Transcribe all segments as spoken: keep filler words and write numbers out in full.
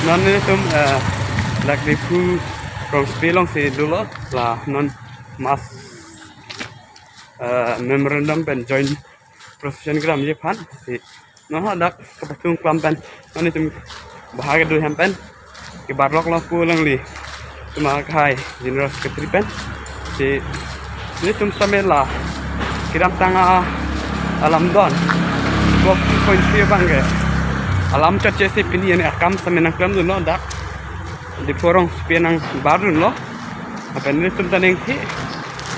Non nelitum, eh, dak Diphu rongsopi alongsi dolo, la non mass, eh, memorandum pen joint procession kramji aphan si non hadak kapachung klam pen non nelitum bahag do hem pen kebarlok lo pu alangli atum akhai General Secretary pen si nelitum sitame la kedamtang alamdon, Block two point three abangke alam chotche si pini an akam sitame nangklamdunlo, dak Diphu rongsopi nangbar dunlo. Lapen nelitum ta ningje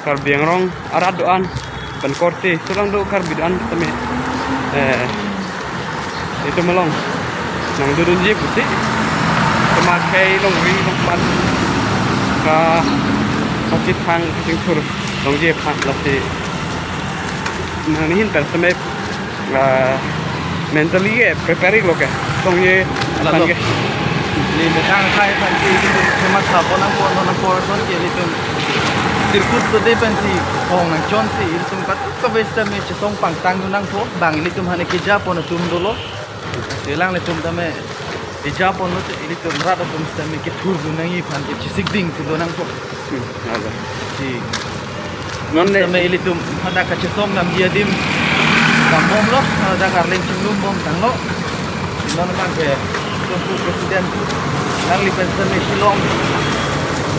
Karbi Anglong arat do-an pen korte sulang do Karbi do-an sitame, eh, itum along nangdodunji pusi, atum akhai longri longpat kapachethang kachingthur longji aphan lasi nangning hin pen sitame, ah, mentally ke prepare lo ke, tongji aphan ke. Neli methang akhai aphan si ilitum thematha pon nangpo, non nangpo ason ke ilitum sirkut kode pen si hong nangchon si ilitum katu kave sitame chesong pangtang dun nangpo, bang ilitum hane keja pon atum dolo. Si alanglitum tame keja ponlote ilitum rat atum sitame kethur dun nangji aphan ke chesik ding si do nangpo. Hmm, alo. Si non le sitame ilitum hadak kachesong damji adim dambomlo, hadak arleng chinglumbom tanglo. Si non abangke ilitum pu president alangli pen sitame Shillong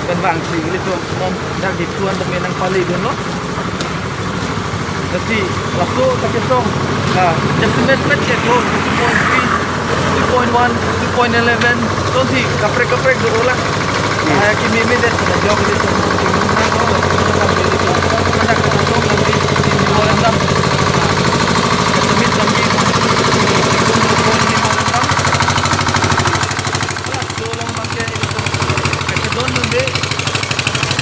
pen vangsi ilitum non dak Diphu an tame nangpale dunlo. Lasi laso kachesong, ah, jasemet met ke close two point three, two point one, two point eleven, tonsi kaprek kaprek do ola. Hmm. Haya kimi mi det na jok ilitum. Ada kachesong lagi, ini orang dam. Jasemet lagi. Laso along abangke ilitum kachedon dunde.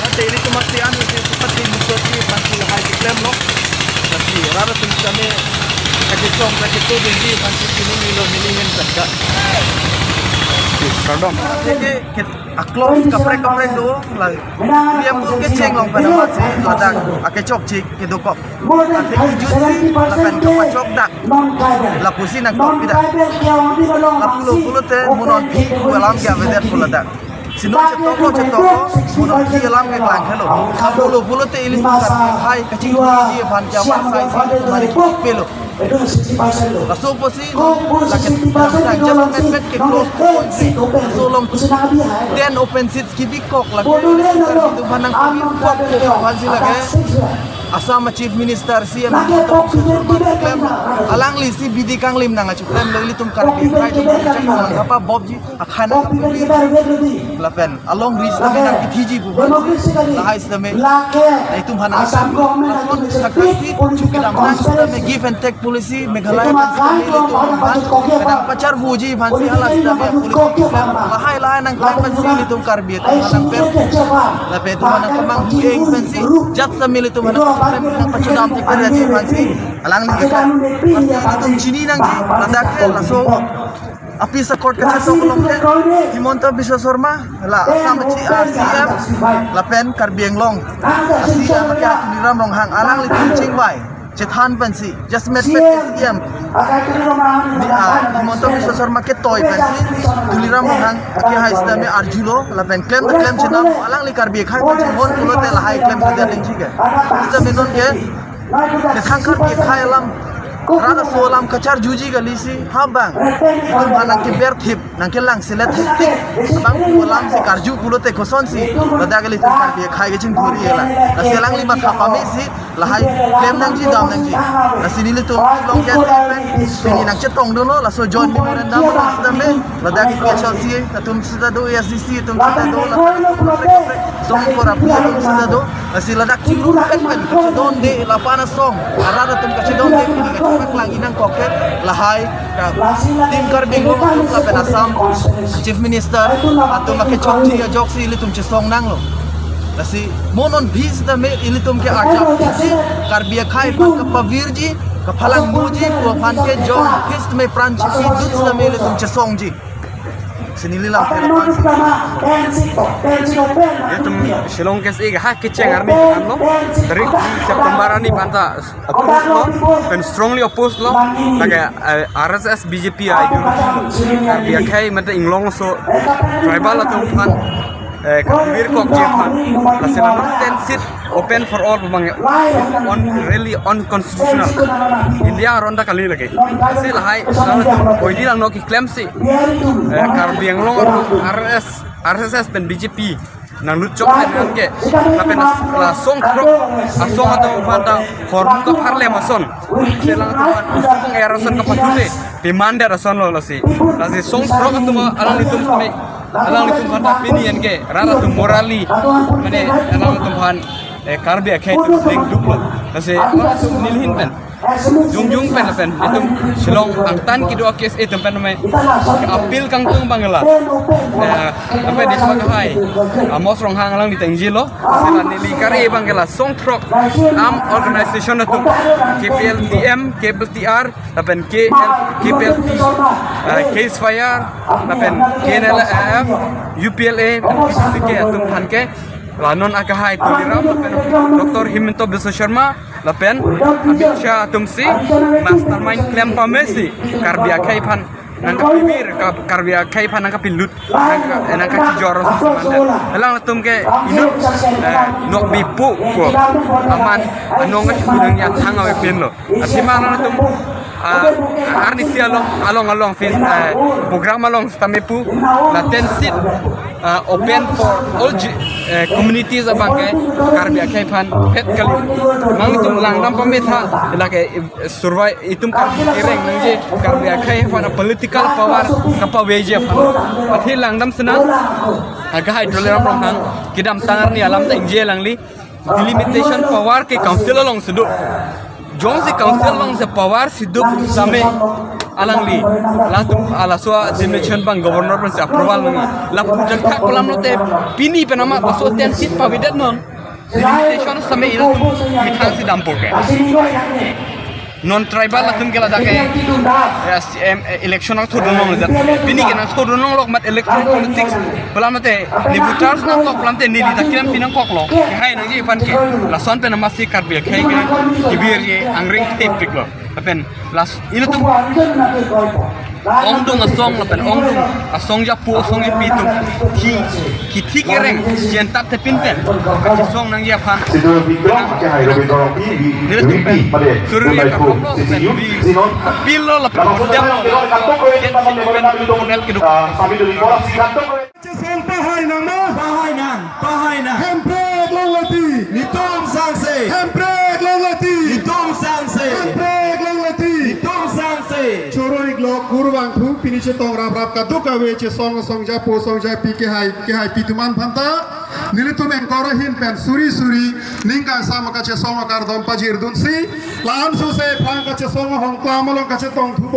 Mate ilitum mati anu si seperti musuh si pansi lahai keklemlo. Tapi rara tum sitame kachesong kacheto dunji pansi kini nilo neli hen kata. Kardom. Jadi ke a-clause kaprek kaprek do la. Dia pun kecheng long pada masi ladak akechokche kedokok. Ate kejutsi lapen kapachok dak. Lapusi nangkok pida. Lapulo pulote mo non aphi pu alam ke avedet pu ladak. Si non chetoklo chetoklo, mo non aphi alam ke klangkhelo. Lapulo pulote ilitum Karbi akhai kachingthurji aphan ke amat sai si ilitum mari kok pelo. Laso pusi non lake tang just met met ke close to point three. Laso along ten open seats kebikok lake ilitum Karbi atum aphan nangkebikok aphan si lake Assam a Chief Minister, C M Himanta Biswa Sarma keklem, alangli si bidi kanglim nangcheklemlo, ilitum Karbi akhai atum chaklang kapabobji, akhai nangkapabobji. Lapen along reach tame nangkethiji pu. Lahai sitame itum aphan nangkam. Lason thakthaksi chu kedamtang sitame give and take policy Meghalaya pen sitame ilitum aphan kadang pacharvuji aphan si hala sitame policy keklem. Lahai lahai nangklem aphan si ilitum Karbi atum aphan nangper. Lapen itum aphan nangkemang hu-eng pensi jat sitame ilitum aphan nangpachudam thekpedetji aphan si alangli keklem. Lasi ilitum chini nangji ladak ke laso a-peace accord kachetok along ke Himanta Biswa Sarma, la Assam a C-, ah, C M, lapen Karbi Anglong a C M ke Tuliram Ronghang, alanglitum chingvai chethan pensi, just met met ke C M ni, ah, Himanta Biswa Sarma ketoi pensi Tuliram Ronghang akehai sitame arjulo, lapen klem ta klem chenam, alangli Karbi akhai aphan chinghon pulote lahai klemkledet nangji ke. Sitame non ke methang Karbi akhai alam, rara aso alam kacharjuji kali si, ha bang itum aphan nangkeberthip, nangkelangselet thektik, bang pu alam si karju pulote kosonsi ladak ilitum Karbi akhai kachingthurji la. Lasi alangli matha pame si lahai klem nangji, dam nangji. Lasi nelitum Shillong ke si pen pini nangchetong dunlo, laso joint memorandum sitame ladak A P H L C atum sita do, A S D C atum sita do, lapen song kora pu atum sita do. Lasi ladak chingrum pen pen kachedonde lapen asong arat atum kachedonde pini kachepaklang inang koke lahai ka Team Karbi Anglong atum lapen Assam Chief Minister atum akechokche ajoksi ilitum chesong nanglo. Lasi mo non aphi sitame ilitum ke arjap ji, Karbi akhai aphan kapavirji, kaphalangnoji pu aphan ke jong aphi sitame pran chipidut sitame ilitum chesongji. Sinili lang. Itum Shillong KSA ha kecheng arni anlo. Tarik September arni aphanta oppose lo, pen strongly oppose lo. Lake, eh, R S S B J P ideology lo. Karbi akhei mate inglong aso tribal atum aphan, eh, kavir kokji aphan. Lasi la non ten seat open for all pu abang on, really unconstitutional. India aron ta kali lake. Lasi lahai, nang oidi langno keklemsi, eh, Karbi Anglong R S, R S S pen B J P nanglut chok pen nangke, lapen la, la song throk asong atum aphanta hormu kapharlem ason. Selang atum aphan usukong er ason kapathu se demand ason lo lasi. Lasi song throk atum alanglitum kami, alanglitum aphanta pini anke rat atum morally, mane alanglitum aphan, eh, Karbi akhei atum dengduk lo. Lasi alanglitum nelihin pen jongjung pen lapen itum Shillong angtan kedo a-KSA atum pen me appeal kangtung abang la, eh, lapen di thak hai Amos Ronghang alangli ta ingjilo. Lasi la neli kare abang ke la song throk armed organization atum, K P L T M, K P L T R, lapen K L, K P L T, eh, Ceasefire, lapen K N L F, U P L A, lapen P T C K atum aphan ke la non akehai Tuliram lapen Doctor Himanta Biswa Sarma lapen Amit Shah atumsi mastermind klem pamesi Karbi akhei aphan nangkapivir, Kar-, Karbi akhei aphan nangkapilut, nangka-, nangkachijor ason semandet. Alangtum ke inut, eh, nokbe pu ko aman anong kachibunang ya thang ave pinlo. Athema alangtum, ah, arnisi along, along, along, eh, program along sitame pu, la ten seat, ah, open for all, eh, communities abang ke Karbi akhei aphan phet kali. Nangtum langdam pametha, lake, eh, survive itum Karbi kereng nangji Karbi akhei aphan political power kapaveji aphan. Athe langdam sena, akehai Tuliram Ronghang kedamtang arni alam ta ingje langli. Delimitation power ke council alongsi do. Jongsi council alongsi power si do same alangli, latum, ah, laso delimitation abang governor pensi approval nangji. Lapu jangthak kolam lote pini pen amat laso ten seat pavedet non. Delimitation same ilitum methang si dampo ke. Non tribal atum ke ladak ke, eh, C M, eh, election nangthodun long ladak. Pini ke nangthodun longlok mat electoral politics. Pu alam mate, ni voters nangkok pu alam te neli ta kiran pinangkoklo. Kehai nangji aphan ke. Lason pen amatsi Karbi akhei ke kevirji angring thepiklo. Lapen last ilitum ongdung asong lapen ongdung asong japu asong japi atum thi, kithi kereng jentap te pinpen song nangji aphan. Sido bidong, pakai hai, Robin Dorong, di, di, nelitum pen suri ka pokok pen di appeal lo lapen condemn lo. Yen si pen panel keduk. Kachesong pahai nang ma? Pahai nang, pahai nang. Hemprek longle ti. Netum sangse. Hemprek longle ti. Netum sangse. Hemprek longle ti. Netum sangse. Choro-iklo kurvangthu, pini chetong raprap kadokave chesong asong japu asong japi kehai, kehaipi atum aphan ta nelitum anchor ahin pen suri suri ning kangsam kachesong akardom pajirdunsi, la-an suse aphrang kachesong ahongklam along kachetongthu.